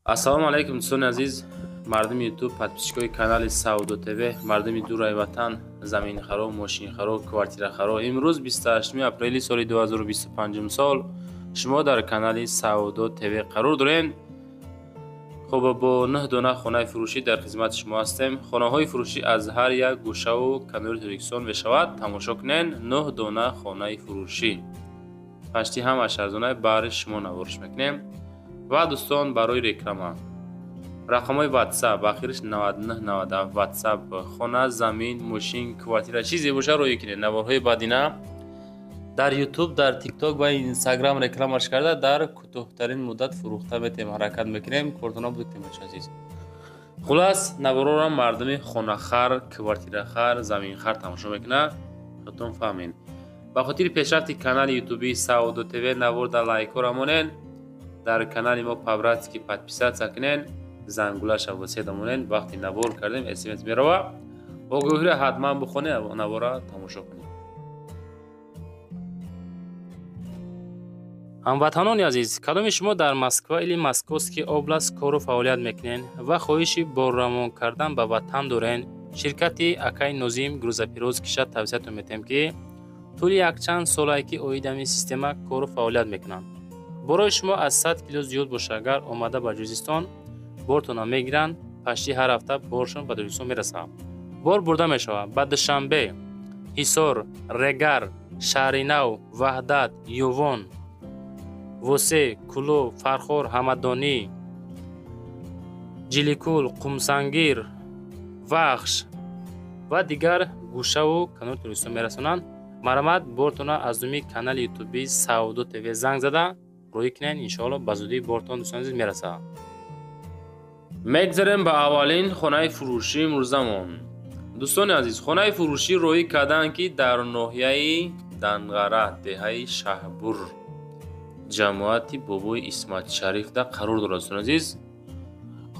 Ассалому алайкум, дӯстони азиз, мардуми ютуб, подписчикои канали Савдо ТВ, мардуми дураи ватан, заминхаро, мошинхаро, квартирахаро. Имрӯз 28 апрели соли 2025 сол шумо дар канали Савдо ТВ қарор доред. Хуб, бо 9 дона хонаи фурӯшӣ дар хизмати шумо ҳастем. Хонаҳои фурӯшӣ аз ҳар як гӯшаву канори Тоҷикистон мешавад. Тамошо кунед, 9 дона хонаи фурӯшӣ. Пашти ҳамаш арзонаи баҳри шумо навориш мекунем. Ва дӯстон, барои реклама рақамҳои WhatsApp ахириш 9997 WhatsApp, хона, замин, мошин, квартира, чизе боша рӯй кунед. Наворҳои баъдина дар YouTube, дар TikTok ва Instagram рекламаш карда дар кӯтоҳтарин муддат фурӯхта метем, ҳаракат мекунем, кортона будем, азиз. Хулас, наворҳоро мардуми хонахар, квартирахар, заминхар тамошо мекунад. Худтон фаҳмед. Ба хотири пешрафти канали ютуби Савдо ТВ навор дар лайкҳоро монед, дар канали мо по-братски подписаться кунед, зангулаша восета монед, вақти навор кардем смс мерава. Огоҳиро ҳатман бихонед, навора тамошо кунед. Ҳамватанони азиз, кадоми шумо дар Москва или Московский област кору фаъолият мекунед ва хоҳиши борравон кардан ба ватан доред, ширкати Акай Нозим грузоперевозкиша тавсиятон метиҳем, ки тӯли якчанд солае ки оид ҳамин система кору фаъолият мекунанд. Борои шумо аз 100 кило зиёд боша, агар омада ба Ҷузистон бортона мегиранд, пашти ҳар ҳафта боршон ба Тоҷикистон мерасад. Бор бурда мешавад ба Душанбе, Ҳисор, Регар, Шаҳринав, Ваҳдат, Ювон, Восе, Кулоб, Фархор, Ҳамадонӣ, Ҷиликул, Қумсангир, Вахш ва дигар гӯшаву канори Тоҷикистон мерасонанд. Марҳамат, бортона аз думи канали ютуби Савдо ТВ занг зада рӯй кунед, иншоалло ба зудӣ бортон дӯстони азиз мерасад. Мегзарем ба аввалин хонаи фурӯшӣ имрӯзамон. Дӯстони азиз, хонаи фурӯшӣ рӯй карданд, ки дар ноҳияи Данғара, деҳаи Шаҳбур, ҷамоати бобои Исматшарифда қарор дорад. Дӯстони азиз,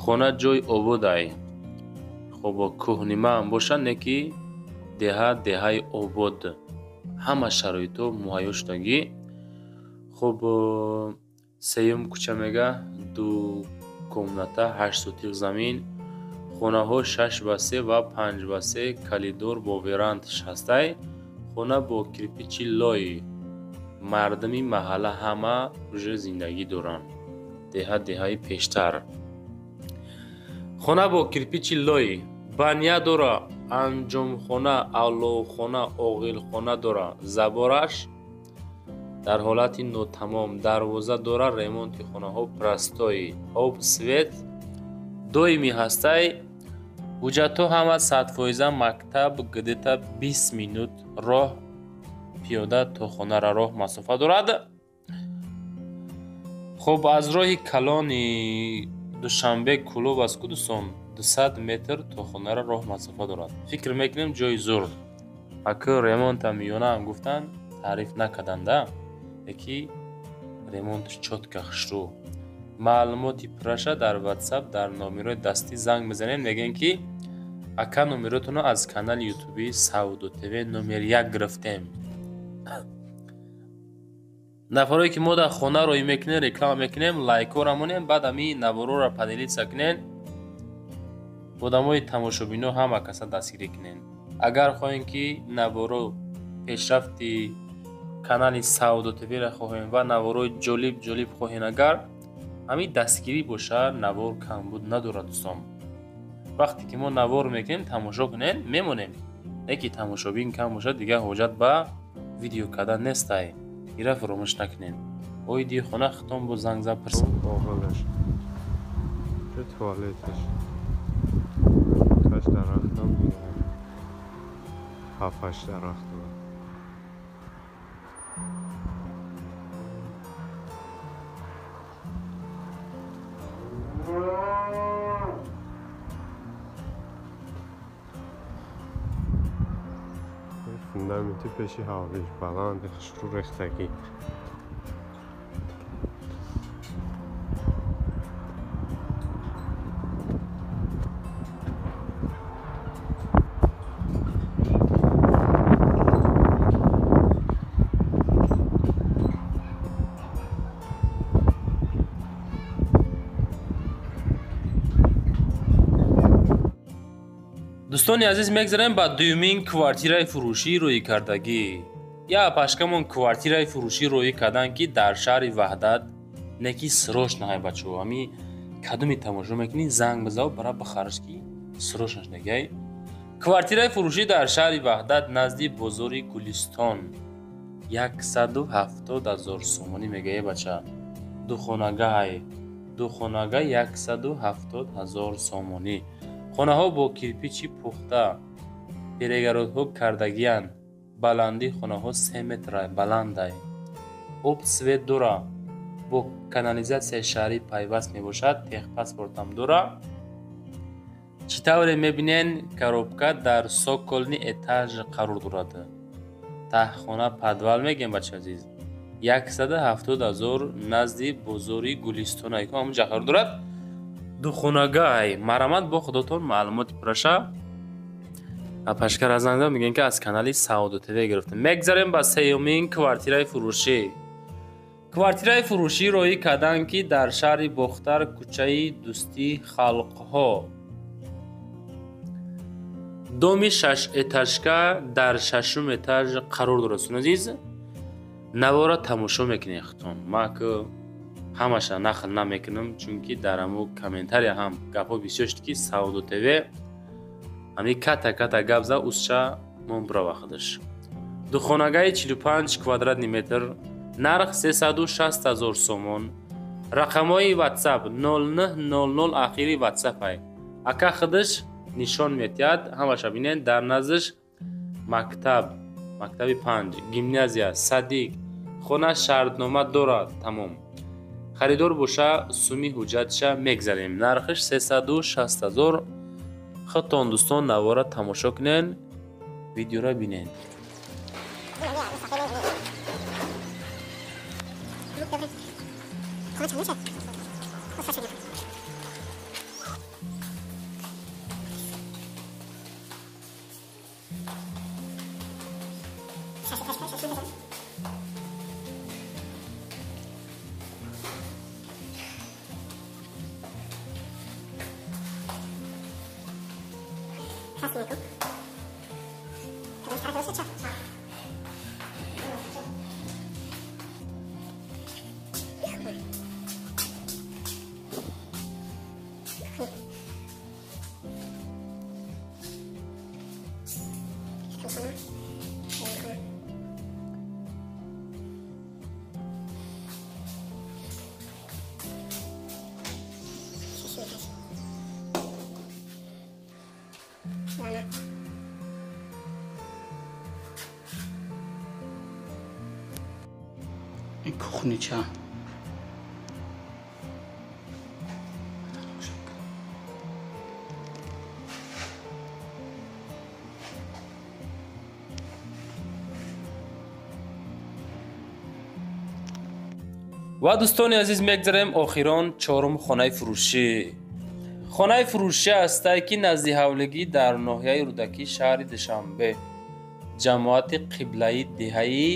хона ҷои ободай. Хоб, кӯҳнимаам бошад, не ки деҳа деҳаи обод. Ҳама шароитҳо муҳайё шудагӣ. Хуб, сеюм кӯча мега, 2 комната, 8 сотиқ замин, хонаҳо 6 ба 3 ва 5 ба 3, калидор бо веранд ҳастай. Хона бо кирпичи лой. Мардуми маҳалла ҳама уже зиндагӣ доранд. Деҳа деҳаи пештар. Хона бо кирпичи лой, баня дора, анҷомхона, аловхона, оғилхона дора. Забораш дар ҳолати нотамом, дарвоза дора, ремонти хонаҳо простой, об, свет доимӣ ҳастай. Ҳуҷҷатҳо ҳама 100%. Мактаб где-то 20 минут роҳ пиёда то хонара роҳ масофа дорад. Хуб, аз роҳи калони Душанбе Кулоб аст ку, дӯстон, 200 метр то хонара роҳ масофа дорад. Фикр мекунем, ҷои зур. Аку ремонта миёнаам гуфтанд, таъриф накарданда, яки ремонтш чётко, хушрӯ. Маълумоти пурраша дар WhatsApp дар номерои дастӣ занг мезанем, мегӯем, ки ака, номеротонро аз канали ютуби Савдо ТВ номер 1 гирифтем. Нафарое ки мо дар хона рӯй мекунем, реклама мекунем, лайкҳоро монем, баъд ҳамин наворҳоро поделиться кунед, одамои тамошобино ҳама каса дастгирӣ кунед. Агар хоҳем, ки наворо пешрафти канали Савдо ТВ-ро хоҳем ва наворҳои ҷолиб ҷолиб хоҳем, агар ҳамин дастгирӣ бошад, навор камбуд надорад, дӯстон. Вақте ки мо навор мекунем, тамошо кунед, мемонем. Не ки тамошобин кам бошад, дигар ҳоҷат ба видео кардан нестай. Ира фаромӯш накунед. Оиди хона хитон бо занг зад пурсед. Оғилаш. Чӣ туалеташ. Таш дарахтам ҳафт-ҳашт дарахт дорад. Фундаменти пеши ҳавлиш баланди, хушрӯ, рехтагӣ. Дӯстони азиз, мегзарем ба дуюмин квартираи фурӯшӣ рӯйкардагӣ. Я пашкамон квартираи фурӯшӣ рӯй кардан, ки дар шаҳри Ваҳдат неки срочно ҳай бачаҳо. Ҳами кадоми тамошо мекунӣ, занг бизав, бара бихараш, ки срочнаш негай. Квартираи фурӯшӣ дар шаҳри Ваҳдат назди бозори Гулистон 170 000 сомонӣ мегӯяд бача. Духонагай, духонага 170 000 сомонӣ. Хонаҳо бо кирпичи пухта, перегородҳо кардагиянд. Баландии хонаҳо 3 метр баландай. Об свет дора, бо канализатсияи шаҳрӣ пайваст мебошад, техпаспортам дора. Чӣ тавре мебинен, коробка дар сокольный этаж қарор дорад. Таҳхона подвал мегӯем бача азиз. 170 000 назди бозори Гулистон айко ҳамунҷа қарор дорад. Духонагай, марамат бо худотон маълумоти пураша. Пашкар занг мегӯем, ки аз канали Саодо ТВ гирифтем. Мегзарем ба сеюмин квартираи фурӯшӣ. Квартираи фурӯшӣ роҳӣ карданд, ки дар шаҳри Бохтар, кӯчаи Дӯстии халқҳо, доми шашэтажка дар шашум этаж қарор дорад. Дӯстони азиз, навора тамошо мекунед худтон. Ман ки ҳамаша нақл намекунам, чунки дар ҳамо комментария ҳам гапҳо бисёр шуд, ки Саодо ТВ ҳами ката ката гап зад, узша мон бирава худаш. Духонагаи 45 квадратный метр, нарх 360 000 сомон. Рақамҳои WhatsApp 0900 ахири WhatsApp ай. Ака худаш нишон метиҳад, ҳамаша бинед. Дар наздиш мактаб, мактаби 5, гимназия, садик, хона шартнома дорад, тамом. Харидор боша, суми ҳуҷҷатша мегзарем. Нархиш 360 000. Худтон дӯстон навора тамошо кунед, видеоро бинед. Кухнича. Ва дӯстони азиз, мегзарем охирон чорум хонаи фурӯшӣ. Хонаи фурӯшӣ ҳастае, ки назди ҳавлигӣ дар ноҳияи Рӯдакӣ, шаҳри Душанбе, ҷамоати қиблаи деҳаи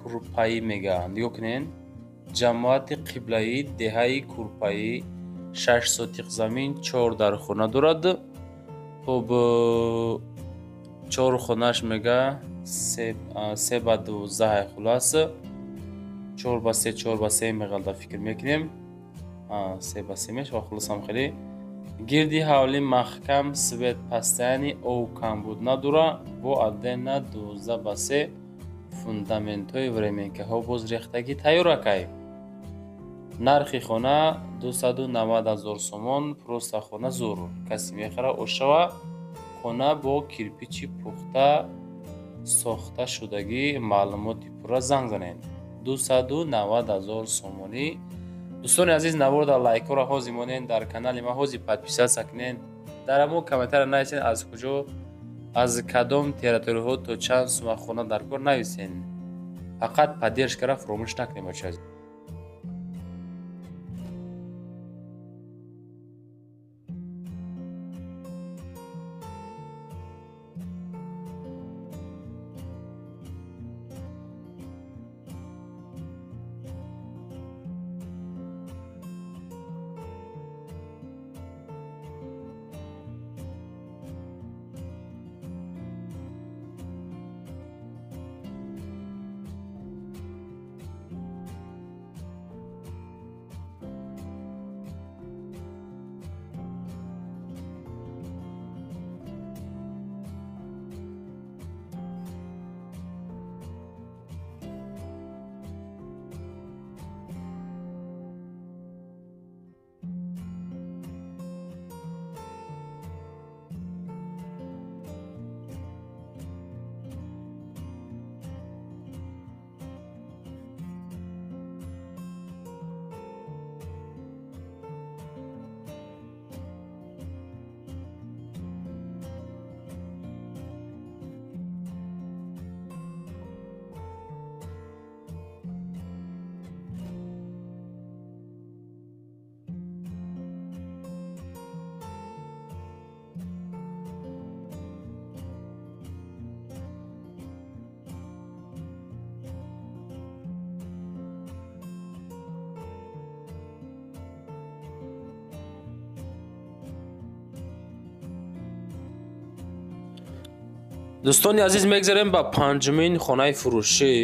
Курпаӣ мегӯянд. Нигоҳ кунед, ҷамоати қиблаи деҳаи Курпаӣ, 6 сотиқ замин, 4 дархона дорад. Хуб, 4 хонаш мега 3 ба 12 хулас, 4 ба 3, 4 ба 3 меғалда фикр мекунем. 3 ба 3 мешава хулосам хеле. Гирди ҳавли маҳкам, свет пастаяни, ов камбуд надора, бо адена 12 ба 3 фундаментҳои временкаҳо боз рехтагӣ тайёр акай. Нархи хона 290 000 сомон. Просто хона зур, касе мехара ошава. Хона бо кирпичи пухта сохта шудагӣ. Маълумоти пурра занг занед. 290 000 сомонӣ. Дӯстони азиз, наворда лайкҳоро ҳозир монед, дар канали ма ҳозир подписаться кунед, дар ҳамо комментария нависед аз куҷо, аз кадом территорияҳо то чанд сума хона дар кор нависен. Фақат поддержкаро фуромӯш накунед бача. Дӯстони азиз, мегзарем ба панҷумин хонаи фурӯшӣ.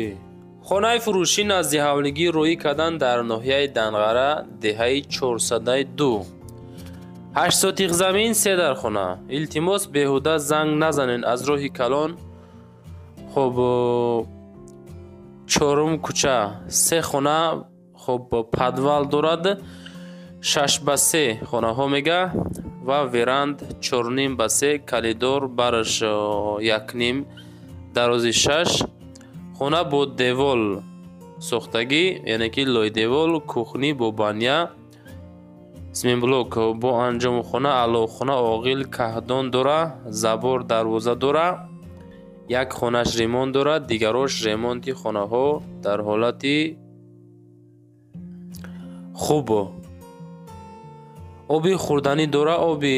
Хонаи фурӯшӣ назди ҳавлигӣ рӯӣ кардан дар ноҳияи Данғара, деҳаи 402. 8 сотиқ замин, 3 дархона. Илтимос, беҳуда занг назанен аз роҳи калон. Хоб, чорум кӯча, 3 хона, хоб, подвал дорад, 6 ба 3 хонаҳо мега ва веранд 4.5 ба 3, коридор бараш 1.5, дарози 6. Хона бо девол сохтагӣ, яъне ки лойдевол, кухни бо баня, цементблок бо анҷомхона, аловхона, оғил, каҳдон дора, забор, дарвоза дора. Як хонаш ремонт дорад, дигарош ремонти хонаҳо дар ҳолати хуб. Оби хӯрданӣ дора, оби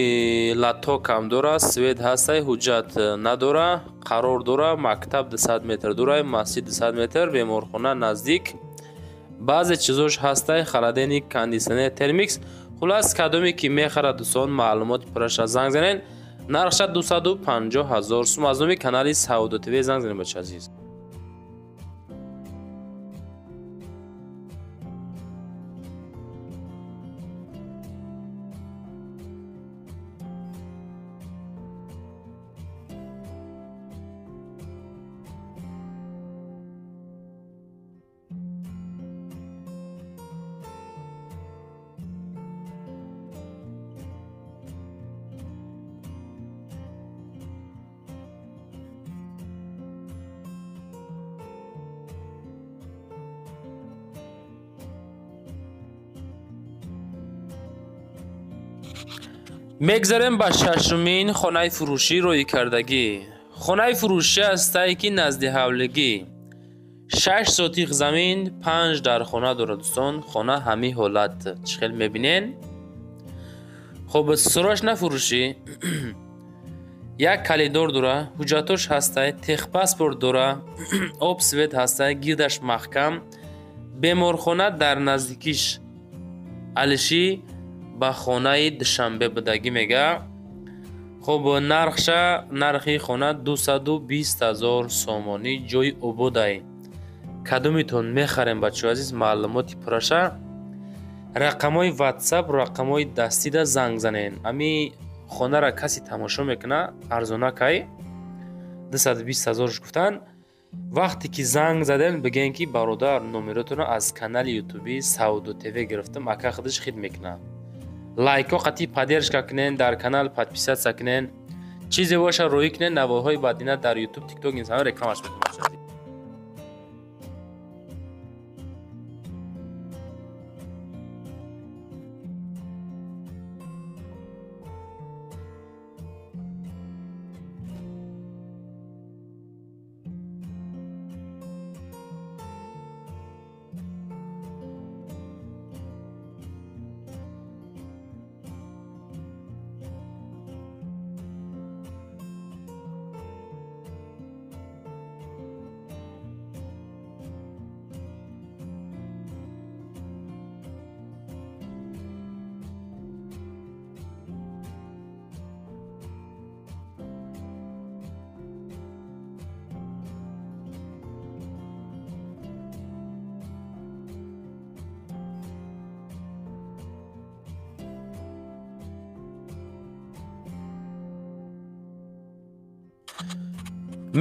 латокам дора, свет ҳастай, ҳуҷҷат надора, қарор дора, мактаб 200 метр дора, масҷид 200 метр, беморхона наздик. Баъзе чизош ҳастай: холодильник, кондитсионер, термикс. Хулас, кадоме ки мехарад, дӯстон, маълумоти пурраша занг занед. Нархша 250 ҳазор сум. Аз номи канали Савдо ТВ занг занед, бача азиз. Мегзарем ба шашумин хонаи фурӯшӣ рӯйкардагӣ. Хонаи фурӯшӣ ҳастае ки назди ҳавлигӣ, 6 сотиқ замин, 5 дархона дорад. Дӯстон, хона ҳамин ҳолат чӣ хел мебинен. Хоб, срочно фурӯшӣ, як коридор дора, ҳуҷҷатош ҳастай, техпаспорт дора, об, свет ҳастай, гирдаш маҳкам, беморхона дар наздикиш, алишӣ ба хонаи Душанбе будагӣ мега. Хоб, нархша, нархи хона 220 ҳазор сомонӣ. Ҷои ободай. Кадомитон мехарем, бачаҳои азиз, маълумоти пурраша рақамҳои ватсап, рақамҳои дастида занг занен. Ами хонара касе тамошо мекуна, арзона кай 220 ҳазорш гуфтанд. Вақте ки занг задем, бигӯем ки бародар, номеротонро аз канали ютуби Савдо ТВ гирифтам, ака худаш хид мекунад. Лайкҳо қатъи поддержка кунен, дар канал подписаться кунен, чизе боша рӯӣ кунен, наворҳои баъдина дар ютуб, тикток, инстаграм рекламаш мекунам.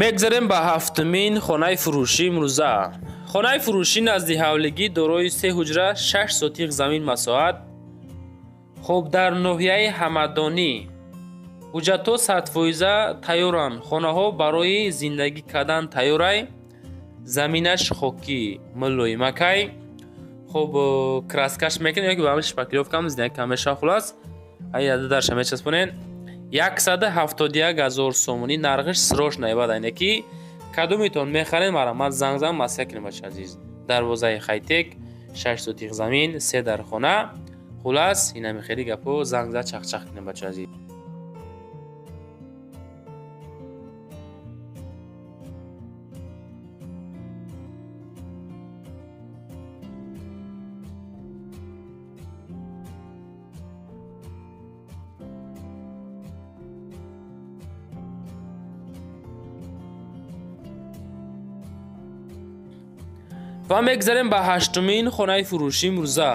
Мегзарем ба ҳафтумин хонаи фурӯшӣ имрӯза. Хонаи фурӯшӣ назди ҳавлигӣ, дорои се ҳуҷра, 6 сотиқ замин масоҳат. Хоб, дар ноҳияи Ҳамадонӣ. Ҳуҷҷатҳо 100% тайёранд, хонаҳо барои зиндагӣ кардан тайёрай, заминаш хокӣ мулоимакай. Хоб, краскаш мекунем ёки ба ҳамин шпаклёвкам зиндагӣ кам мешавад. Хулас, ай дарша мечаспонен. 171 ҳазор сомонӣ нархиш, срочно ибад. Айне ки кадомитон мехарем, марамат занг зан, маслиҳат кунем, бача азиз. Дарвозаи хайтек, 6 сотиқ замин, се дархона. Хулас, инами хеле гапо, занг зад, чақчақ кунем, бача азиз. Ва мегзарем ба ҳаштумин хонаи фурӯшӣ имрӯза.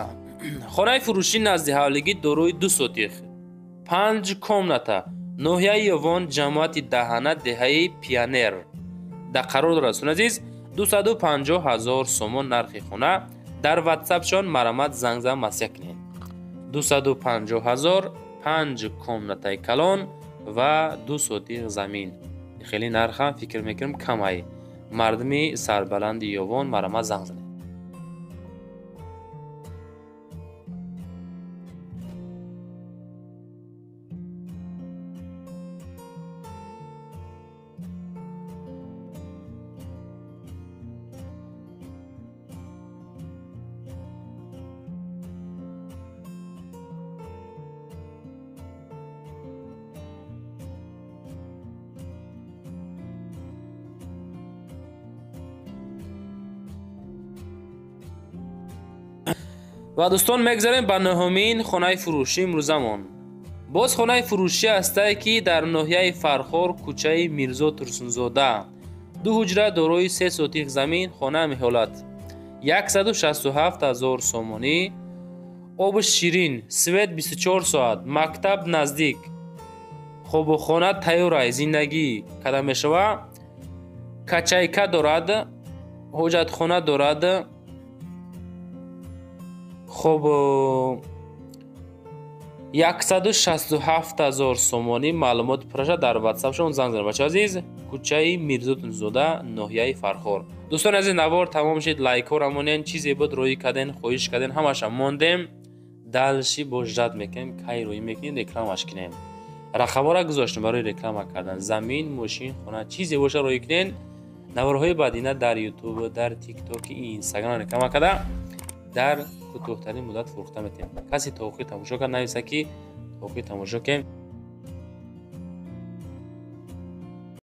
Хонаи фурӯшӣ назди ҳавлигӣ дорои 2 сотих, 5 комната, ноҳияи Ёвон, ҷамоати Даҳана, деҳаи Пионер да қарор дорад. Дӯстони азиз, 250 000 сомон нархи хона. Дар ватсапшон марамат занг зан масия кунед. 250 000, 5 комнатаи калон ва 2 сотих замин. Хеле нархам фикр мекунам камай. Мардуми сарбаланди Ёвон марамат занг занед. Ва дӯстон, мегзарем ба нӯҳумин хонаи фурӯшӣ имрӯзамон. Боз хонаи фурӯшӣ ҳастае, ки дар ноҳияи Фархор, кӯчаи Мирзо Турсунзода, 2 ҳуҷра дорои 3 сотих замин, хона меҳолат 167 000 сомонӣ, оби ширин, свет 24 соат, мактаб наздик, хобухона тайёрай, зиндагӣ када мешава, качайка дорад, ҳоҷатхона дорад. Хоб, 167 000 сомонӣ. Маълумот пурраша дар ватсапшон занг занед. Бачаҳо азиз, кӯчаи Мирзо Турсунзода, ноҳияи Фархор. Дӯстони азиз, навор тамом шид, лайкҳоро монен, чизе буд рӯӣ карден, хоҳиш карден, ҳамаша мондем. Далши бо ждат мекунем, кай рӯӣ мекунем, рекламаш кунем. Рақамҳоро гузоштем барои реклама кардан. Замин, мошин, хона, чизе боша рӯӣ кунен. Наворҳои баъдина дар Ютуб, дар Тикток, Инстаграм реклама карда дар кӯтоҳтарин муддат фурӯхта метавонем. Касе то охир тамошо кард, нависа ки то охир тамошо кем.